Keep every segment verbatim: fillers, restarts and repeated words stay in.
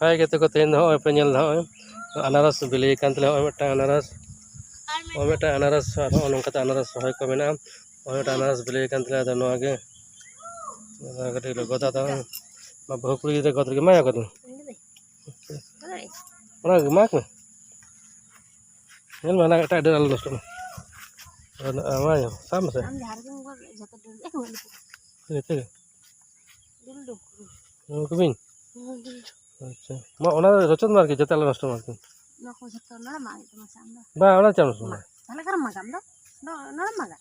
ᱦᱳᱭ ᱜᱟᱛᱮ ᱠᱚ, ᱛᱮᱦᱮᱧ ᱫᱚ ᱦᱚᱸᱜᱼᱚᱭ ᱯᱮ ᱧᱮᱞ ᱮᱫᱟ, ᱦᱚᱸᱜᱼᱚᱭ ᱟᱱᱟᱨᱚᱥ ᱵᱤᱞᱤ ᱟᱠᱟᱱ ᱛᱟᱞᱮᱭᱟ᱾ ᱦᱚᱸᱜᱼᱚᱭ ᱢᱤᱫᱴᱟᱝ ᱟᱱᱟᱨᱚᱥ, ᱦᱚᱸᱜᱼᱚᱭ ᱢᱤᱫᱴᱟᱝ ᱟᱱᱟᱨᱚᱥ, ᱟᱨ ᱦᱚᱸᱜᱼᱚᱭ ᱱᱚᱝᱠᱟᱛᱮ ᱟᱱᱟᱨᱚᱥ ᱨᱚᱦᱚᱭ ᱠᱚ ᱢᱮᱱᱟᱜᱼᱟ᱾ ᱦᱚᱸᱜᱼᱚᱭ ᱢᱤᱫᱴᱟᱝ ᱟᱱᱟᱨᱚᱥ ᱵᱤᱞᱤ ᱟᱠᱟᱱ ᱛᱟᱞᱮᱭᱟ᱾ ᱟᱫᱚ ᱱᱚᱣᱟ ᱜᱮ, ᱱᱚᱣᱟ ᱠᱟᱹᱴᱤᱡ ᱞᱮ ᱜᱚᱫᱟ᱾ ᱟᱫᱚ ᱢᱟ ᱵᱟᱹᱦᱩ ᱠᱩᱲᱤ ᱜᱤᱫᱽᱨᱟᱹ ᱜᱚᱫ ᱨᱮᱜᱮ, ᱢᱟᱭᱟ ᱜᱚᱫ ᱢᱮ᱾ ᱚᱱᱟ ᱜᱮ ᱢᱟᱜᱽ ᱢᱮ᱾ ᱧᱮᱞ ᱢᱮ, ᱦᱟᱱᱟ ᱮᱴᱟᱜ ᱰᱟᱹᱨ ᱟᱞᱚ ᱱᱚᱥᱴᱚᱜ ᱢᱟ᱾ ᱟᱨ ᱱᱚᱣᱟ ᱥᱟᱵ ᱢᱮᱥᱮ᱾ ᱟᱢ ᱡᱟᱦᱟᱸ ᱨᱮᱜᱮᱢ ᱜᱚᱫ, ᱡᱚᱛᱚ ᱰᱟᱹᱨ ᱜᱮ ᱦᱩᱭᱩᱜ ᱞᱟᱹᱜᱤᱫ᱾ ᱡᱚᱛᱚ ᱜᱮ᱾ ᱰᱩᱞ ᱰᱩᱞ᱾ ᱱᱚᱣᱟ ᱠᱚ ᱵᱤᱱ? ᱦᱩᱸ, ᱰᱩᱞ ᱰᱩᱞ᱾ ᱟᱪᱪᱷᱟ᱾ ᱢᱟ, ᱚᱱᱟ ᱨᱚᱪᱚᱫ ᱢᱮ ᱟᱨᱠᱤ, ᱡᱟᱛᱮ ᱟᱞᱚ ᱱᱚᱥᱴᱚᱜ ᱢᱟ ᱟᱨᱠᱤ᱾ ᱱᱚᱣᱟ ᱠᱚ ᱡᱚᱛᱚ ᱱᱚᱰᱮ ᱢᱟᱜ ᱦᱩᱭᱩᱜ ᱛᱟᱢᱟ ᱥᱮ ᱟᱢ ᱫᱚ? ᱵᱟᱝ, ᱚᱱᱟ ᱪᱟᱢᱚᱪ ᱢᱟ᱾ ᱛᱟᱦᱞᱮ ᱚᱠᱟᱨᱮᱢ ᱢᱟᱜᱟ ᱟᱢ ᱫᱚ? ᱱᱚ-, ᱱᱚᱰᱮᱢ ᱢᱟᱜᱟ?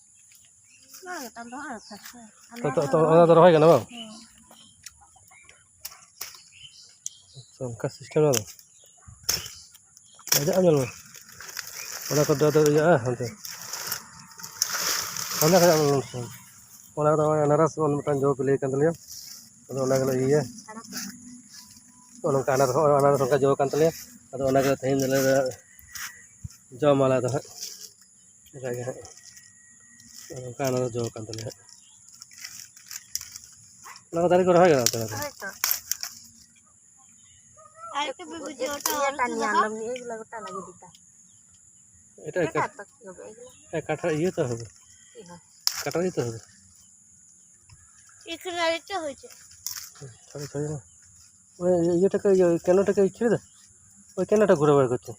ᱱᱚᱰᱮ ᱜᱮ ᱛᱟᱢ ᱫᱚ, ᱦᱟᱸᱜ ᱯᱷᱟᱸᱠ ᱨᱮ᱾ ᱟᱨ ᱛᱚ, ᱱᱚᱰᱮ ᱛᱚ, ᱦᱚᱸ ᱚᱱᱟ ᱫᱚ ᱨᱚᱦᱚᱭ ᱜᱟᱱᱚᱜᱼᱟ, ᱵᱟᱝ? ᱦᱮᱸ᱾ ᱟᱪᱪᱷᱟ, ᱚᱱᱠᱟ system ᱫᱚ᱾ ᱟᱡᱟᱜ ᱧᱮᱞ ᱢᱮ᱾ ᱚᱱᱟ ᱠᱚ ᱫᱚ ᱟᱫᱚ ᱤᱭᱟᱹᱜᱼᱟ ᱦᱟᱱᱛᱮ᱾ ᱚᱱᱟ ᱠᱷᱚᱱᱟᱜ ᱧᱮᱞ ᱢᱮ᱾ ᱚᱱᱟ ᱠᱚᱫᱚ ᱱᱚᱜᱼᱚᱭ ᱟᱱᱟᱨᱚᱥ ᱢᱤᱫᱴᱟᱝ ᱡᱚ ᱵᱤᱞᱤ ᱠᱟᱱ ᱛᱟᱞᱮᱭᱟ᱾ ᱟᱫᱚ ᱚᱱᱟ ᱜᱮᱞᱮ ᱤᱭᱟᱹᱭᱟ᱾ ᱱᱚᱜᱼᱚ ᱱᱚᱝᱠᱟ ᱟᱱᱟᱨᱚᱥ, ᱱᱚᱜᱼᱚ ᱱᱚᱝᱠᱟ ᱟᱱᱟᱨᱚᱥ ᱚᱱᱠᱟ ᱡᱚ ᱠᱟᱱ ᱛᱟᱞᱮᱭᱟ᱾ ᱟᱫᱚ ᱚᱱᱟ ᱜᱮ ᱛᱮᱦᱮᱧ ᱫᱚᱞᱮ ᱡᱚᱢᱟ ᱟᱞᱮ ᱫᱚ ᱦᱟᱸᱜ᱾ ᱚᱱᱠᱟ ᱜᱮ ᱦᱟᱸᱜ᱾ ᱱᱚᱜᱼᱚ ᱱᱚᱝᱠᱟ ᱟᱱᱟᱨᱚᱥ ᱡᱚ ᱠᱟᱱ ᱛᱟᱞᱮᱭᱟ ᱦᱟᱸᱜ᱾ ᱚᱱᱟ ᱠᱚ ᱫᱟᱨᱮ ᱠᱚ ᱨᱚᱦᱚᱭ ᱜᱟᱱᱚᱜ ᱛᱟᱞᱮᱭᱟ᱾ ᱦᱳᱭ ᱛᱚ᱾ ᱟᱨ ᱪᱮᱫ ᱯᱮ ᱵᱩᱡᱷᱟᱹᱣᱟ? ᱤᱭᱟᱹ ᱴᱟᱱ ᱧᱟᱢ ᱫᱚ ᱱᱤᱭᱟᱹ ᱜᱩᱞᱟ ᱜᱚᱴᱟ ᱞᱟᱹᱜᱤᱫ ᱫᱤᱛᱟ᱾ এটা এটা একটা তো কি হবে এগুলো? এ, কাঠের ইয়ে তো হবে। কি হয়? কাঠের ইয়ে তো হবে। এখানে আরেকটা হয়েছে। ছাড়ো, ছাড়ো না। ওই ইয়েটা কে, ইয়ে, কেনটাকে ছেড়ে দে। ওই কেনটা ঘুরে বার করছে।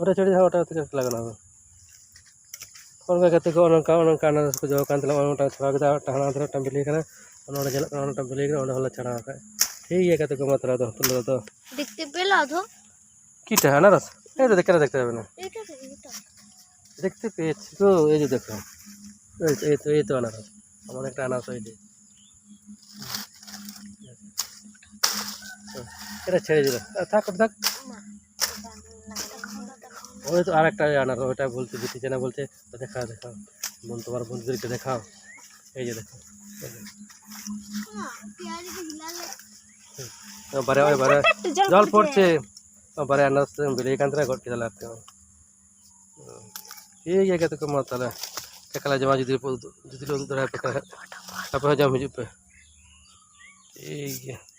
ওটা ছেড়ে দাও, ওটা থেকে লাগানো হবে। ᱚᱱᱠᱟ ᱠᱟᱛᱮ ᱠᱚ, ᱚᱱᱠᱟ, ᱚᱱᱠᱟ ᱟᱱᱟᱨᱚᱥ ᱠᱚ ᱡᱚ ᱠᱟᱱ ᱛᱟᱞᱮᱭᱟ᱾ ᱚᱱᱠᱟ ᱪᱷᱟᱲᱟᱣ ᱠᱮᱫᱟ, ᱚᱱᱟ ᱦᱟᱱᱟ ᱫᱷᱟᱨᱮ ᱢᱤᱫᱴᱟᱝ ᱵᱤᱞᱤ ᱠᱟᱱᱟ, ᱚᱱᱟ ᱚᱸᱰᱮ ᱧᱮᱞᱚᱜ ᱠᱟᱱᱟ, ᱚᱱᱟᱴᱟᱝ ᱵᱤᱞᱤ ᱠᱟᱱᱟ, ᱚᱸᱰᱮ ᱦᱚᱸᱞᱮ ᱪᱷᱟᱲᱟᱣ ᱟᱠᱟᱫ᱾ ᱴᱷᱤᱠ ᱜᱮᱭᱟ ᱠᱟᱛᱮ ᱠᱚ, ᱢᱟ ᱛᱟᱦᱚᱞᱮ ᱟᱫᱚ ᱛᱩᱞᱟᱹᱣ ᱫᱚ᱾ দেখতে পেলে আধো? কিটা আনারস? এই তো দেখতে, দেখতে পাবে না। এটা তো, এটা। দেখতে পেয়েছি তো, এই যে দেখো। এই তো, এই তো, এই তো আনারস। আমার একটা আনারস এই যে। এটা ছেড়ে দিল। আ, থাক, থাক। ওই তো আরেকটা আনারস, ওটা বলছে, বিটি জানা বলছে, "দেখা, দেখা। বোন, তোমার বন্ধুদেরকে দেখাও।" এই যে দেখো। ᱵᱟᱨᱭᱟ, ᱳᱭ ᱵᱟᱨᱭᱟ᱾ ᱡᱚᱞ ᱯᱚᱲᱪᱮ᱾ ᱵᱟᱨᱭᱟ ᱟᱱᱟᱨᱚᱥ ᱵᱤᱞᱤ ᱠᱟᱱ ᱛᱟᱞᱮᱭᱟ, ᱜᱚᱫ ᱠᱮᱫᱟᱞᱮ ᱟᱨᱠᱤ᱾ ᱴᱷᱤᱠ ᱜᱮᱭᱟ ᱜᱟᱛᱮ ᱠᱚ, ᱢᱟ ᱛᱟᱦᱚᱞᱮ᱾ ᱪᱮᱫ ᱞᱮᱠᱟ ᱞᱮ ᱡᱚᱢᱟ, ᱡᱩᱫᱤ ᱯᱮ ᱩᱫᱩᱜ, ᱡᱩᱫᱤ ᱞᱮ ᱩᱫᱩᱜ ᱫᱟᱲᱮᱭᱟᱯᱮ ᱠᱷᱟᱱ ᱦᱟᱸᱜ᱾ ᱟᱯᱮ ᱦᱚᱸ ᱡᱚᱢ ᱦᱤᱡᱩᱜ ᱯᱮ᱾ ᱴᱷᱤᱠ ᱜᱮᱭᱟ᱾